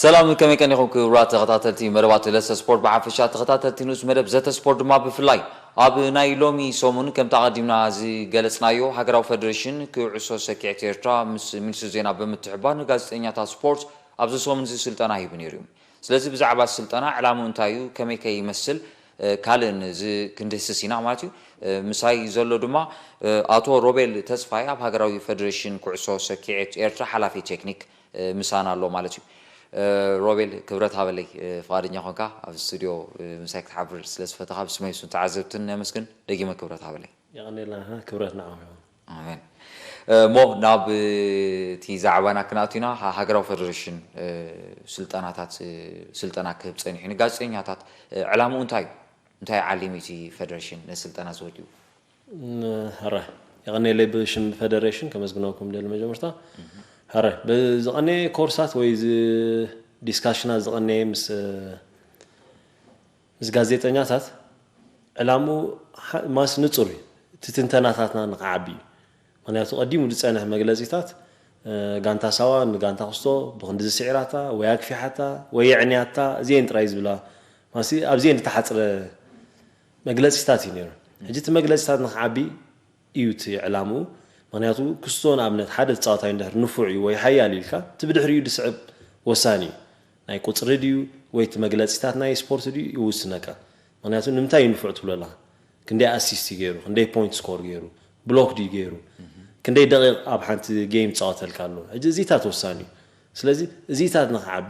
ሰላም፣ ከመይ ቀኒኹም ክቡራት ተኸታተልቲ መደባት ለሰ ስፖርት ብሓፈሻ፣ ተኸታተልቲ ንኡስ መደብ ዘተ ስፖርት ድማ ብፍላይ? ኣብ ናይ ሎሚ ሰሙን ከምቲ ኣቐዲምና ዝገለጽናዮ፣ ሃገራዊ ፈደሬሽን ኩዕሶ ሰኪዔት ኤርትራ ምስ ሚኒስትሪ ዜና ብምትሕብባር ንጋዜጠኛታት ስፖርት ኣብዚ ሰሙን እዚ ስልጠና ሂቡ ነይሩ እዩ። ስለዚ ብዛዕባ ስልጠና ዕላምኡ እንታይ እዩ፣ ከመይ ከ ይመስል፣ እ፣ ካልእን እዚ ክንድህስስ ኢና ማለት እዩ። እ፣ ምሳይ ዘሎ ድማ፣ እ፣ ኣቶ ሮቤል ተስፋይ ኣብ ሃገራዊ ፈደሬሽን ኩዕሶ ሰኪዔት ኤርትራ ሓላፊ ቴክኒክ፣ እ፣ ምሳና ኣሎ ማለት እዩ። እ፣ ሮቤል ክብረት ሃበለይ፣ እ፣ ፍቓደኛ ኾንካ ኣብ ስቱድዮ፣ እ፣ ምሳይ ክትሓብር ስለ ዝፈተኻ ብስመይ ብስም ተዓዘብትን ነመስግን። ደጊመ ክብረት ሃበለይ። የቐኔልና፣ ክብረት ንዓኹም ይኹን። ኣሜን። እ፣ እሞ ናብ፣ እ፣ እቲ ዛዕባና ክንኣቱ ኢና። ሃ-፣ ሃገራዊ ፈደሬሽን፣ እ፣ ስልጠናታት፣ እ፣ ስልጠና ክህብ ጸኒሑ ንጋዜጠኛታት፣ እ፣ ዕላምኡ እንታይ እዩ? እንታይ ዓሊሙ እቲ ፈደሬሽን ነዚ ስልጠና ዝወድዩ? ን-፣ ሀረ፣ የቐኔለይ ብሽም ፈደሬሽን ከመስግነኩም ደሊ መጀመርታ። ሀረ፣ ብዝቐኔ ኮርሳት ወይ ዝ-፣ ዲስካሽናት ዝቐኔ ምስ፣ እ፣ ምስ ጋዜጠኛታት ዕላምኡ ሓ-፣ ማስ ንጹር እዩ። እቲ ትንተናታትና ንኽዓቢ እዩ። ምኽንያቱ ቀዲሙ ዝጸንሕ መግለጺታት፣ እ፣ ጋንታ ሳዋ ንጋንታ ክስቶ ብኽንዲ ዝስዒራታ ወይ ኣግፊሓታ ወይ የዕንያታ፣ እዚኤን ጥራይ ዝብላ፣ ማሲ ኣብዚኤን ዝተሓጽረ መግለጺታት እዩ ነይሩ። ሕጂ እቲ መግለጺታት ንኽዓቢ እዩ እቲ ዕላምኡ። ምኽንያቱ ክስቶ ንኣብነት ሓደ ተጻዋታይ እንድሕር ንፉዕ እዩ ወይ ሓያል እዩ ኢልካ፣ እቲ ብድሕሪኡ ዝስዕብ ወሳኒ እዩ። ናይ ቁጽሪ ድዩ ወይ እቲ መግለጺታት ናይ ስፖርት ድዩ ይውስነካ። ምኽንያቱ ንምንታይ እዩ ንፉዕ ትብሎ ኣለኻ? ክንደይ ኣሲስት እዩ ገይሩ? ክንደይ ፖይንት ስኮር ገይሩ? ብሎክ ድዩ ገይሩ? ክንደይ ደቂቕ ኣብ ሓንቲ ጌም ይጻወተልካ ኣሎ? ሕጂ እዚታት ወሳኒ እዩ። ስለዚ እዚታት ንኽዓቢ፣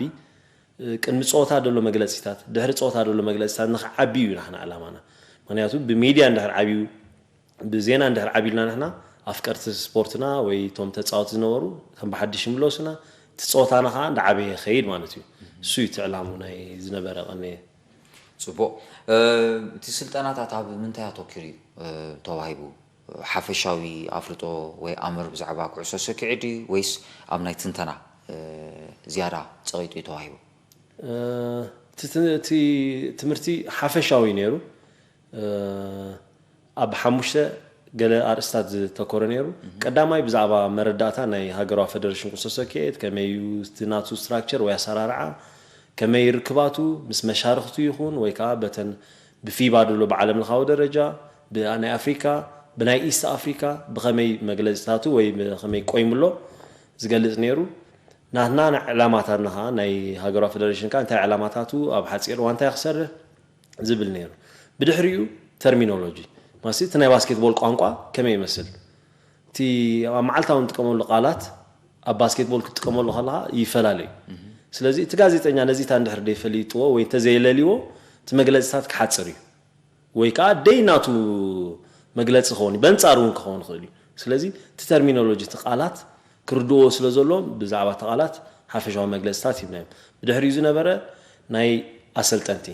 እ፣ ቅድሚ ጸወታ ዘሎ መግለጺታት፣ ድሕሪ ጸወታ ዘሎ መግለጺታት ንኽዓቢ እዩ ናሕና ዕላማና። ምኽንያቱ ብሚድያ እንድሕር ዓብዩ፣ ብዜና እንድሕር ዓቢልና ንሕና ኣፍቀርቲ ስፖርትና ወይ እቶም ተጻወቲ ዝነበሩ ከም ብሓድሽ ይምለሱና፣ እቲ ጸወታና ኸዓ እንዳዓበየ ይኸይድ ማለት እዩ። እሱ እዩ እቲ ዕላምኡ ናይ ዝነበረ ቀንየ። ጽቡቕ። እ፣ እቲ ስልጠናታት ኣብ ምንታይ ኣተኲሩ እዩ፣ እ፣ ተዋሂቡ? ሓፈሻዊ ኣፍልጦ ወይ ኣምር ብዛዕባ ኩዕሶ ሰኪዔት ድዩ ወይስ ኣብ ናይ ትንተና፣ እ፣ ዝያዳ ጸቒጡ እዩ ተዋሂቡ? እ፣ እቲ ት-፣ እቲ ትምህርቲ ሓፈሻዊ እዩ ነይሩ። እ፣ ኣብ ሓሙሽተ ገለ ኣርእስታት ዝተኮረ ነይሩ። ቀዳማይ ብዛዕባ መረዳእታ ናይ ሃገራዊ ፈደሬሽን ኩዕሶ ሰኪዔት፣ ከመይ እዩ እቲ ናቱ ስትራክቸር ወይ ኣሰራርዓ፣ ከመይ ርክባቱ ምስ መሻርኽቱ ይኹን ወይ ከዓ በተን ብፊባ ድሎ ብዓለም ለኻዊ ደረጃ፣ ብ-፣ ናይ ኣፍሪካ፣ ብናይ ኢስት ኣፍሪካ ብኸመይ መግለፂታቱ ወይ ብኸመይ ቆይሙ ኣሎ ዝገልፅ ነይሩ። ናትና ናይ ዕላማታትና ከዓ ናይ ሃገራዊ ፈደሬሽን ከዓ እንታይ ዕላማታቱ፣ ኣብ ሓፂር እዋን እንታይ ክሰርሕ ዝብል ነይሩ። ብድሕሪኡ ተርሚኖሎጂ፣ ማለት እቲ ናይ ባስኬትቦል ቋንቋ ከመይ ይመስል፣ እቲ ኣብ መዓልታዊ እንጥቀመሉ ቃላት ኣብ ባስኬትቦል ክትጥቀመሉ ከለኻ ይፈላለ እዩ። ስለዚ እቲ ጋዜጠኛ ነዚታት እንድሕር ደይፈሊጥዎ ወይ እንተዘየለልዎ እቲ መግለፂታት ክሓፅር እዩ። ወይ ከዓ ደይ ናቱ መግለፂ ክኸውን እዩ፣ በንጻር እውን ክኸውን ይኽእል እዩ። ስለዚ እቲ ተርሚኖሎጂ፣ እቲ ቃላት ክርድእዎ ስለ ዘለዎም ብዛዕባ እቲ ቃላት ሓፈሻዊ መግለፂታት ሂብናዮም። ብድሕሪኡ ዝነበረ ናይ ኣሰልጠንቲ፣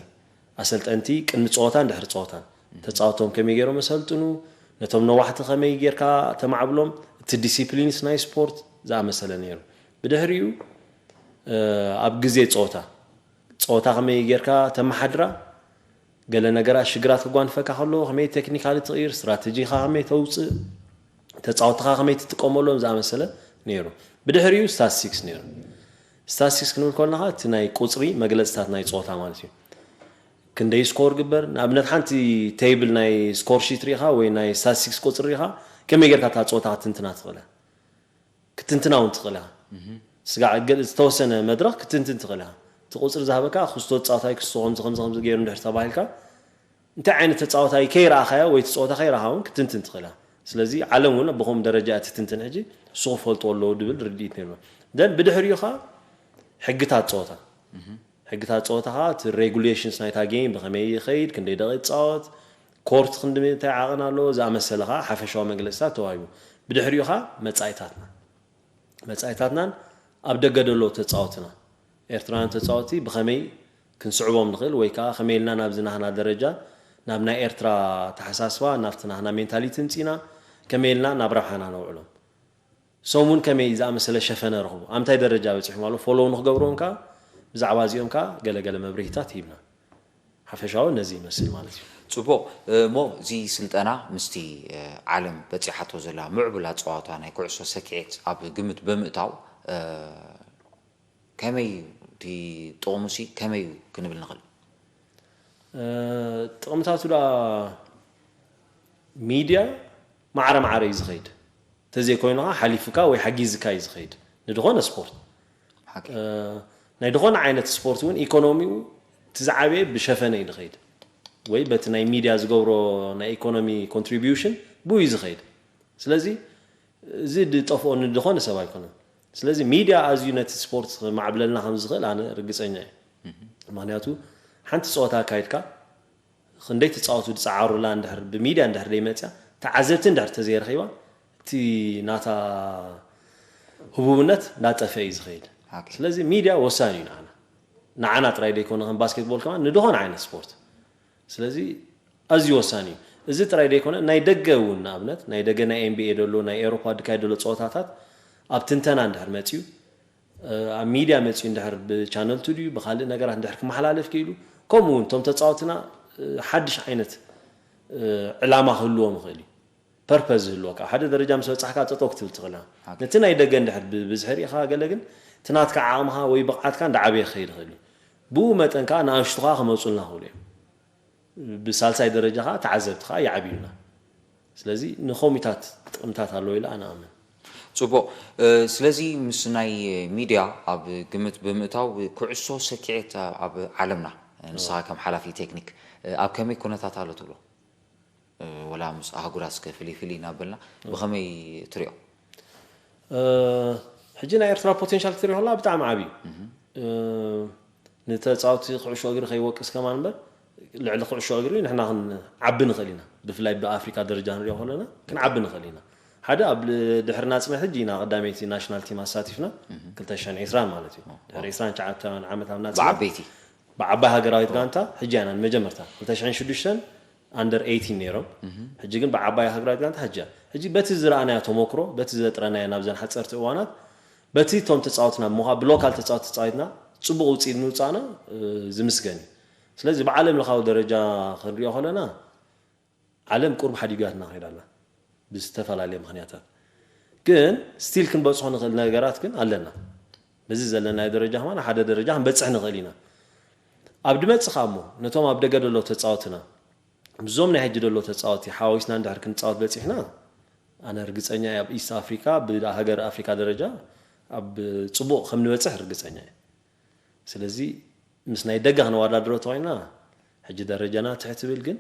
ኣሰልጠንቲ ቅድሚ ፀወታን ድሕሪ ፀወታን ተፃወቶም ከመይ ገይሮም የሰልጥኑ፣ ነቶም ነዋሕቲ ከመይ ጌርካ ተማዕብሎም፣ እቲ ዲሲፕሊንስ ናይ ስፖርት ዝኣመሰለ ነይሩ። ብድሕሪኡ፣ እ፣ ኣብ ግዜ ፀወታ፣ ፀወታ ከመይ ጌርካ ተመሓድራ፣ ገለ ነገራት ሽግራት ክጓንፈካ ከሎ ከመይ ቴክኒካሊ ትቕይር፣ ስትራተጂኻ ከመይ ተውፅእ፣ ተፃወትኻ ከመይ ትጥቀመሎም ዝኣመሰለ ነይሩ። ብድሕሪኡ ስታትስቲክስ ነይሩ። ስታትስቲክስ ክንብል ከለና እቲ ናይ ቁፅሪ መግለፅታት ናይ ፀወታ ማለት እዩ። ክንደይ ስኮር ግበር፣ ንኣብነት ሓንቲ ቴብል ናይ ስኮር ሺት ሪኢኻ ወይ ናይ ስታትስቲክስ ቁፅሪ ሪኢኻ ከመይ ጌርካ እታ ፀወታ ክትንትና ትኽእለ? ክትንትና እውን ትኽእል ኢኻ። ስጋዕ ገ-፣ ዝተወሰነ መድረኽ ክትንትን ትኽእል ኢኻ። እቲ ቁፅሪ ዝሃበካ ክስቶ ተፃዋታይ ክስቶ ከምዚ ከምዚ ከምዚ ገይሩ እንድሕር ተባሂልካ፣ እንታይ ዓይነት ተፃዋታይ ከይረኣኻዮ ወይ እቲ ፀወታ ከይረኣኻ እውን ክትንትን ትኽእል ኢኻ። ስለዚ ዓለም እውን ብኸምኡ ደረጃ እያ ትትንትን ሕጂ፣ እሱ ክፈልጥዎ ኣለዎ ድብል ርድኢት ነይሩ። ደን ብድሕሪኡ ኸዓ ሕግታት ፀወታ። ሕግታት ጸወታኻ፣ እቲ ሬጉሌሽንስ ናይታ ጌም ብኸመይ ይኸይድ፣ ክንደይ ደቂቕ ይጻወት፣ ኮርት ክንዲ እንታይ ዓቐን ኣለዎ ዝኣመሰለ ኸኣ ሓፈሻዊ መግለጺታት ተዋሂቡ። ብድሕሪኡ ኸኣ መጻኢታትና፣ መጻኢታትናን ኣብ ደገ ደሎ ተጻወትና፣ ኤርትራውያን ተጻወቲ ብኸመይ ክንስዕቦም ንኽእል ወይ ከኣ ከመይ ኢልና ናብዚ ናህና ደረጃ፣ ናብ ናይ ኤርትራ ኣተሓሳስባ፣ ናብቲ ናህና ሜንታሊቲ ምጺና ከመይ ኢልና ናብ ረብሓና ነውዕሎም። ሶም እውን ከመይ ዝኣመሰለ ሸፈነ ረኽቡ፣ ኣብ ምንታይ ደረጃ በጺሖም ኣለዉ፣ ፎሎው ንኽገብርዎም ከኣ ብዛዕባ እዚኦም ከኣ ገለ ገለ መብርሂታት ሂብና። ሓፈሻዊ ነዚ ይመስል ማለት እዩ። ጽቡቕ። እሞ እዚ ስልጠና ምስቲ፣ እ፣ ዓለም በጺሓቶ ዘላ ምዕቡል ኣጸዋውታ ናይ ኩዕሶ ሰኪዔት ኣብ ግምት ብምእታው፣ እ፣ ከመይ እቲ ጥቕሙሲ ከመይ እዩ ክንብል ንኽእል? ጥቕምታቱ ደኣ ሚድያ ማዕረ ማዕረ እዩ ዝኸይድ። እንተዘይኮይኑ ከዓ ሓሊፉካ ወይ ሓጊዝካ እዩ ዝኸይድ ንድኾነ ስፖርት። ናይ ድኾነ ዓይነት ስፖርት እውን ኢኮኖሚኡ እቲ ዝዓበየ ብሸፈነ እዩ ዝኸይድ፣ ወይ በቲ ናይ ሚድያ ዝገብሮ ናይ ኢኮኖሚ ኮንትሪቢዩሽን ብኡ እዩ ዝኸይድ። ስለዚ እዚ ዝጠፍኦ ንድኾነ ሰብ ኣይኮነን። ስለዚ ሚድያ ኣዝዩ ነቲ ስፖርት ክማዕብለልና ከም ዝኽእል ኣነ ርግፀኛ እየ። ምክንያቱ ሓንቲ ፀወታ ኣካይድካ ክንደይ ተፃወቱ ዝፀዓሩላ እንድሕር ብሚድያ እንድሕር ደይመፅያ፣ ተዓዘብቲ እንድሕር ተዘይረኺባ፣ እቲ ናታ ህቡብነት እናጠፈ እዩ ዝኸይድ። ስለዚ ሚድያ ወሳኒ እዩ ንዓና። ንዓና ጥራይ ደይኮነ ከም ባስኬትቦል ከማን ንድኾነ ዓይነት ስፖርት። ስለዚ ኣዝዩ ወሳኒ እዩ። እዚ ጥራይ ደይኮነ ናይ ደገ እውን ንኣብነት ናይ ደገ ናይ ኤንቢኤ ደሎ ናይ ኤሮፓ ድካይ ደሎ ፀወታታት ኣብ ትንተና እንድሕር መፅዩ ኣብ ሚድያ መፅዩ እንድሕር ብቻነል ቱ ድዩ ብካልእ ነገራት እንድሕር ክመሓላለፍ ክኢሉ፣ ከምኡ እውን እቶም ተፃወትና ሓድሽ ዓይነት ዕላማ ክህልዎም ይኽእል እዩ። ፐርፐዝ ዝህልወካ ሓደ ደረጃ ምስ በፃሕካ ጠጠው ክትብል ትኽእልና። ነቲ ናይ ደገ እንድሕር ብብዝሒ ርኢኻ ገለ ግን እቲ ናትካ ዓቕምኻ ወይ ብቕዓትካ እንዳዓበየ ክኸይድ ይኽእል እዩ። ብኡ መጠን ከዓ ንኣሽቱ ከዓ ክመፁልና ክኽእሉ እዮም። ብሳልሳይ ደረጃ ከዓ ተዓዘብቲ ከዓ ይዓብዩና። ስለዚ ንኸሚታት ጥቕምታት ኣለዎ ኢለ ኣነ ኣምን። ፅቡቕ። ስለዚ ምስ ናይ ሚድያ ኣብ ግምት ብምእታው ኩዕሶ ሰኪዔት ኣብ ዓለምና ንስኻ ከም ሓላፊ ቴክኒክ ኣብ ከመይ ኩነታት ኣሎ ትብሎ? ወላ ምስ ኣህጉራት እስከ ፍልይ ፍልይ እናበልና ብኸመይ ትሪኦ? ሕጂ ናይ ኤርትራ ፖቴንሻል ክትሪኦ ከላ ብጣዕሚ ዓብዩ። ንተፃወቲ ኩዕሾ እግሪ ከይወቅስ ከማን እምበር ልዕሊ ኩዕሾ እግሪ ንሕና ክንዓቢ ንኽእል ኢና። ብፍላይ ብኣፍሪካ ደረጃ ክንሪኦ ከለና ክንዓቢ ንኽእል ኢና። ሓደ ኣብ ድሕሪ ናፅነት ሕጂ ኢና ቀዳመይቲ ናሽናል ቲም ኣሳቲፍና ክልተ ሽሕን ዕስራን ማለት እዩ። ድሕሪ ዕስራን ትሽዓተን ዓመት ኣብ ናፅነት ብዓበይቲ ብዓባይ ሃገራዊት ጋንታ ሕጂ ኢና ንመጀመርታ ክልተ ሽሕን ሽዱሽተን ኣንደር ኤይቲን ነይሮም። ሕጂ ግን ብዓባይ ሃገራዊት ጋንታ ሕጂ ሕጂ በቲ ዝረኣናዮ ተመክሮ በቲ ዘጥረናዮ ናብዘን ሓፀርቲ እዋናት በቲ እቶም ተፃወትና ምዃ ብሎካል ተፃወት ተፃዊትና ፅቡቕ ውፅኢት ምውፃእና ዝምስገን እዩ። ስለዚ ብዓለም ለኻዊ ደረጃ ክንሪኦ ከለና ዓለም ቁሩብ ሓዲጋትና ከይዳ ኣላ ብዝተፈላለየ ምኽንያታት። ግን ስቲል ክንበፅሖ ንኽእል ነገራት ግን ኣለና። በዚ ዘለናዮ ደረጃ ከማን ሓደ ደረጃ ክንበፅሕ ንኽእል ኢና። ኣብ ድመፅእ ከዓ እሞ ነቶም ኣብ ደገ ደለዉ ተፃወትና ምስዞም ናይ ሕጂ ደለዉ ተፃወቲ ሓዋዊስና እንድሕር ክንፃወት በፂሕና ኣነ ርግፀኛ እየ ኣብ ኢስት ኣፍሪካ ብሃገር ኣፍሪካ ደረጃ ኣብ ፅቡቕ ከም ንበፅሕ ርግፀኛ እየ። ስለዚ ምስ ናይ ደገ ክነወዳድሮ ተኮይና ሕጂ ደረጃና ትሕት ትብል ግን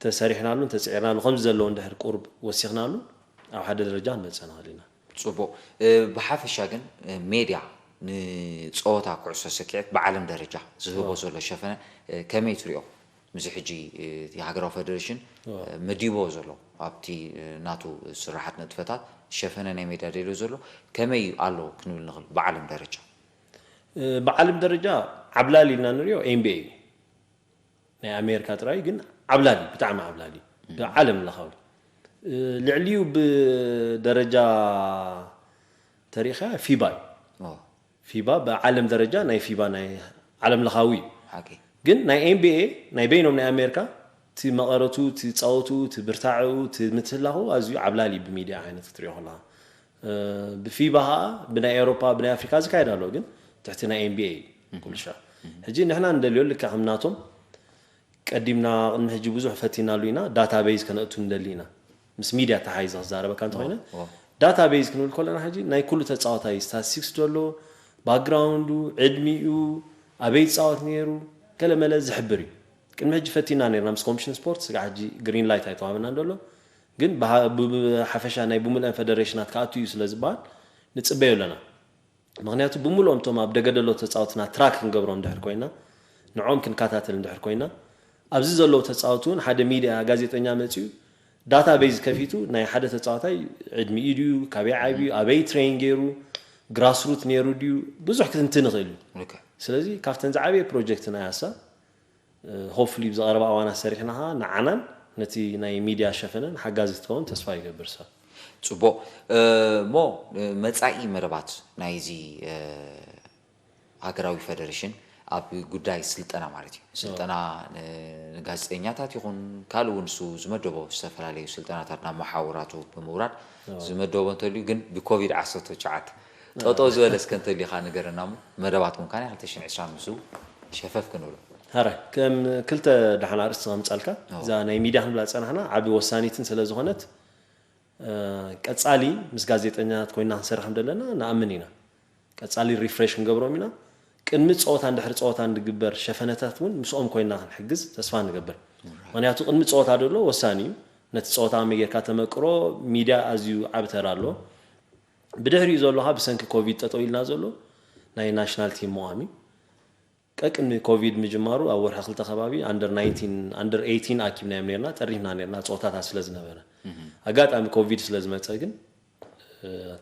ተሰሪሕናሉን ተፅዒርናሉ ከምዚ ዘለዎ እንድሕር ቁሩብ ወሲኽናሉ ኣብ ሓደ ደረጃ ክንበፅሕ ንኽእል ኢና። ፅቡቕ። ብሓፈሻ ግን ሜድያ ንፀወታ ኩዕሶ ሰኪዐት ብዓለም ደረጃ ዝህቦ ዘሎ ሸፈነ ከመይ ትሪኦ? ምስዚ ሕጂ እቲ ሃገራዊ ፈደሬሽን መዲቦ ዘሎ ኣብቲ ናቱ ስራሓት ንጥፈታት ሸፈነ ናይ ሜድያ ደልዮ ዘሎ ከመይ ኣሎ ክንብል ንኽእል ብዓለም ደረጃ? ብዓለም ደረጃ ዓብላሊ ኢልና ንሪኦ ኤንቢኤ እዩ። ናይ ኣሜሪካ ጥራይ ግን ዓብላሊ ብጣዕሚ ዓብላሊ ብዓለም ለኻዊ ልዕሊኡ ብደረጃ ተሪኢኻ ፊባ እዩ። ፊባ ብዓለም ደረጃ ናይ ፊባ ናይ ዓለም ለኻዊ እዩ። ግን ናይ ኤንቢኤ ናይ በይኖም ናይ ኣሜሪካ እቲ መቐረቱ እቲ ፃወቱ እቲ ብርታዕኡ እቲ ምትህላኹ ኣዝዩ ዓብላሊ እዩ ብሚድያ ዓይነት ክትሪኦ ከለኻ ብፊባ ከዓ ብናይ ኤውሮፓ ብናይ ኣፍሪካ ዝካየድ ኣሎ ግን ትሕቲ ናይ ኤንቢኤ እዩ ኩሉ ሻዕ። ሕጂ ንሕና ንደልዮ ልክዕ ከም ናቶም ቀዲምና ቅድሚ ሕጂ ብዙሕ ፈቲናሉ ኢና ዳታቤዝ ከነእቱ ንደሊ ኢና ምስ ሚድያ ተሓይዘ ክዛረበካ እንተኮይነ ዳታቤዝ ክንብል ከለና ሕጂ ናይ ኩሉ ተፃዋታይ ስታቲስቲክስ ደሎ ባክግራውንዱ ዕድሚኡ ኣበይ ይፃወት ነይሩ ገለመለ ዝሕብር እዩ። ቅድሚ ሕጂ ፈቲና ነርና ምስ ኮሚሽን ስፖርት ስጋ ሕጂ ግሪን ላይት ኣይተዋበናን ደሎ ግን ብሓፈሻ ናይ ብሙልአን ፈደሬሽናት ክኣቱ እዩ ስለ ዝበሃል ንፅበዮ ኣለና። ምክንያቱ ብምልኦም እቶም ኣብ ደገ ደለዉ ተፃወትና ትራክ ክንገብሮም እንድሕር ኮይና ንዕኦም ክንከታተል እንድሕር ኮይና ኣብዚ ዘለዉ ተፃወቲ እውን ሓደ ሚድያ ጋዜጠኛ መፅኡ ዳታ ቤዝ ከፊቱ ናይ ሓደ ተፃዋታይ ዕድሚኡ ድዩ ካበይ ዓብዩ ኣበይ ትሬን ገይሩ ግራስሩት ነይሩ ድዩ ብዙሕ ክትንትን ይኽእል እዩ። ስለዚ ካብተን ዝዓበየ ፕሮጀክት ናይ ኣሳ ሆፕፉሊ ብዝቐረባ እዋናት ሰሪሕና ኸዓ ንዓናን ነቲ ናይ ሚድያ ሸፈነን ሓጋዚ ክትከውን ተስፋ ይገብር። ሰብ ፅቡቕ እሞ መፃኢ መደባት ናይዚ ሃገራዊ ፈደሬሽን ኣብ ጉዳይ ስልጠና ማለት እዩ። ስልጠና ንጋዜጠኛታት ይኹን ካልእ እውን ንሱ ዝመደቦ ዝተፈላለዩ ስልጠናታት ናብ መሓውራቱ ብምውራድ ዝመደቦ እንተልዩ ግን ብኮቪድ ዓሰርተ ትሽዓተ ጠጠው ዝበለ እስከ እንተሊኻ ንገረና እሞ መደባት እውን ካን ክልተ ሽሕን ዕስራን ምስኡ ሸፈፍ ክንብሎ። ሃረ ከም ክልተ ደሓን ኣርእስቲ ከምጻልካ እዛ ናይ ሚድያ ክንብላ ዝጸናሕና ዓቢ ወሳኒትን ስለ ዝኾነት ቀጻሊ ምስ ጋዜጠኛታት ኮይና ክንሰርሕ ከም ዘለና ንኣምን ኢና። ቀጻሊ ሪፍሬሽ ክንገብሮም ኢና። ቅድሚ ጸወታ እንድሕሪ ጸወታ እንድግበር ሸፈነታት እውን ምስኦም ኮይና ክንሕግዝ ተስፋ ንገብር። ምክንያቱ ቅድሚ ጸወታ ደሎ ወሳኒ እዩ። ነቲ ጸወታ ከመይ ጌርካ ተመቅሮ ሚድያ ኣዝዩ ዓቢ ተራ ኣሎ። ብድሕሪኡ ዘሎ ከዓ ብሰንኪ ኮቪድ ጠጠው ኢልና ዘሎ ናይ ናሽናል ቲም ምቋም እዩ። ቀቅድሚ ኮቪድ ምጅማሩ ኣብ ወርሒ ክልተ ከባቢ ኣንደር ናይንቲን ኣንደር ኤይቲን ኣኪብናዮም ነርና ጠሪፍና ነርና ፀወታታት ስለ ዝነበረ ኣጋጣሚ ኮቪድ ስለ ዝመፀ ግን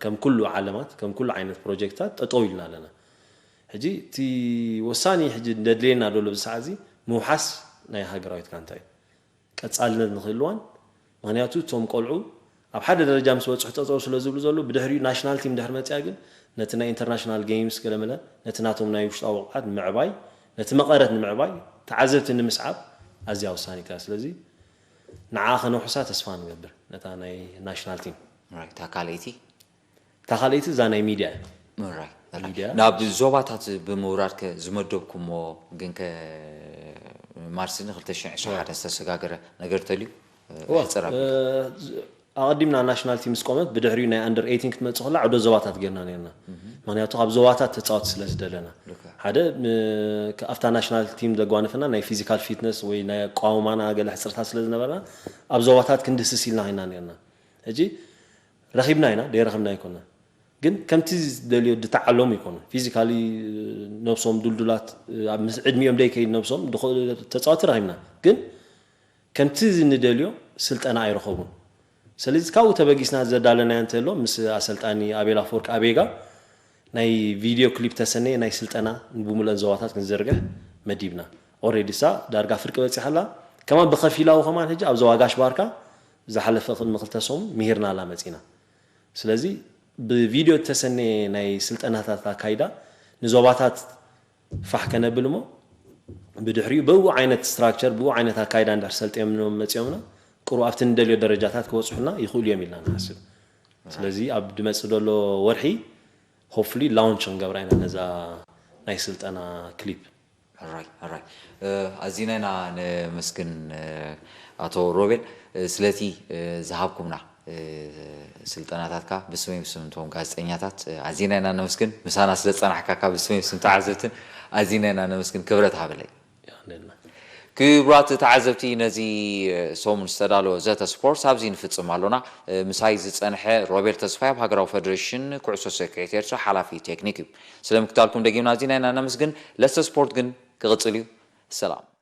ከም ኩሉ ዓለማት ከም ኩሉ ዓይነት ፕሮጀክትታት ጠጠው ኢልና ኣለና። ሕጂ እቲ ወሳኒ ሕጂ ደድልየና ደሎ ብሰዓት እዚ ምውሓስ ናይ ሃገራዊት ጋንታ እዩ። ቀፃልነት ንክህልዋን ምክንያቱ እቶም ቆልዑ ኣብ ሓደ ደረጃ ምስ በፅሑ ጠጠው ስለ ዝብሉ ዘሎ ብድሕሪኡ ናሽናል ቲም ድሕር መፅያ ግን ነቲ ናይ ኢንተርናሽናል ጌምስ ገለመለ ነቲ ናቶም ናይ ውሽጣዊ ብቕዓት ንምዕባይ ነቲ መቐረት ንምዕባይ ተዓዘብቲ ንምስዓብ ኣዝያ ወሳኒት እያ። ስለዚ ንዓ ከነውሕሳ ተስፋ ንገብር ነታ ናይ ናሽናል ቲም። እታ ካልኣይቲ እታ ካልኣይቲ እዛ ናይ ሚድያ እያ። ሚድያ ናብ ዞባታት ብምውራድ ከ ዝመደብኩሞ ግን ከ ማርሲ ን ክልተ ሽሕን ዕስራን ሓደ ዝተሰጋገረ ነገር ተልዩ ሕፅር ኣቢልካ። ኣቐዲምና ናሽናል ቲም ምስ ቆመት ብድሕሪኡ ናይ ኣንደር ኤይቲን ክትመፅእ ከላ ዕዶ ዞባታት ጌርና ነርና። ምክንያቱ ካብ ዞባታት ተፃወቲ ስለ ዝደለና ሓደ ኣብታ ናሽናል ቲም ዘጓነፈና ናይ ፊዚካል ፊትነስ ወይ ናይ ኣቋውማና ገለ ሕፅርታት ስለ ዝነበረና ኣብ ዞባታት ክንድህስስ ኢልና ኮይና ነርና። ሕጂ ረኺብና ኢና ደይረኸብና ኣይኮና ግን ከምቲ ዝደልዮ ድተዓለሙ ይኮኑ ፊዚካሊ ነብሶም ዱልዱላት ኣብ ምስ ዕድሚኦም ደይከይድ ነብሶም ተፃወቲ ረኺብና ግን ከምቲ ንደልዮ ስልጠና ኣይረኸቡን። ስለዚ ካብኡ ተበጊስና ዘዳለናዮ እንተሎ ምስ ኣሰልጣኒ ኣቤል ኣፈወርቂ ኣቤጋ ናይ ቪድዮ ክሊፕ ተሰነየ ናይ ስልጠና ብሙሉአን ዞባታት ክንዝርግሕ መዲብና። ኦሬዲ እሳ ዳርጋ ፍርቂ በፂሓ ኣላ። ከማን ብኸፊላዊ ከማን ሕጂ ኣብ ዞባ ጋሽ ባርካ ዝሓለፈ ቅድሚ ክልተ ሰሙን ምሂርና ኣላ መፂና። ስለዚ ብቪድዮ እተሰነየ ናይ ስልጠናታት ኣካይዳ ንዞባታት ፋሕ ከነብል እሞ ብድሕሪኡ ብኡ ዓይነት ስትራክቸር ብኡ ዓይነት ኣካይዳ እንድሕር ሰልጢኖም መፂኦምና ቅሩ ኣብቲ ንደልዮ ደረጃታት ክበፅሑልና ይኽእሉ እዮም ኢልና ንሓስብ። ስለዚ ኣብ ድመፅእ ዘሎ ወርሒ ሆፍሊ ላውንች ክንገብራ ኢና ነዛ ናይ ስልጠና ክሊፕ። ሕራይ ሕራይ ኣዚና ኢና ነመስግን ኣቶ ሮቤል ስለቲ ዝሃብኩምና ስልጠናታትካ ብስመይ ብስም እቶም ጋዜጠኛታት ኣዚና ኢና ነመስግን ምሳና ስለ ዝፀናሕካካ ብስመይ ብስም ተዓዘብትን ኣዚና ኢና ነመስግን ክብረት ሃበለይ። ክቡራት ተዓዘብቲ ነዚ ሰሙን ዝተዳለወ ዘተ ስፖርት ኣብዚ ንፍፅም ኣሎና። ምሳይ ዝፀንሐ ሮቤል ተስፋይ ኣብ ሃገራዊ ፈደሬሽን ኩዕሶ ሰኪዔት ኤርትራ ሓላፊ ቴክኒክ እዩ። ስለ ምክታልኩም ደጊምና ኣዚና ኢና ነመስግን። ለስተ ስፖርት ግን ክቕፅል እዩ። ሰላም።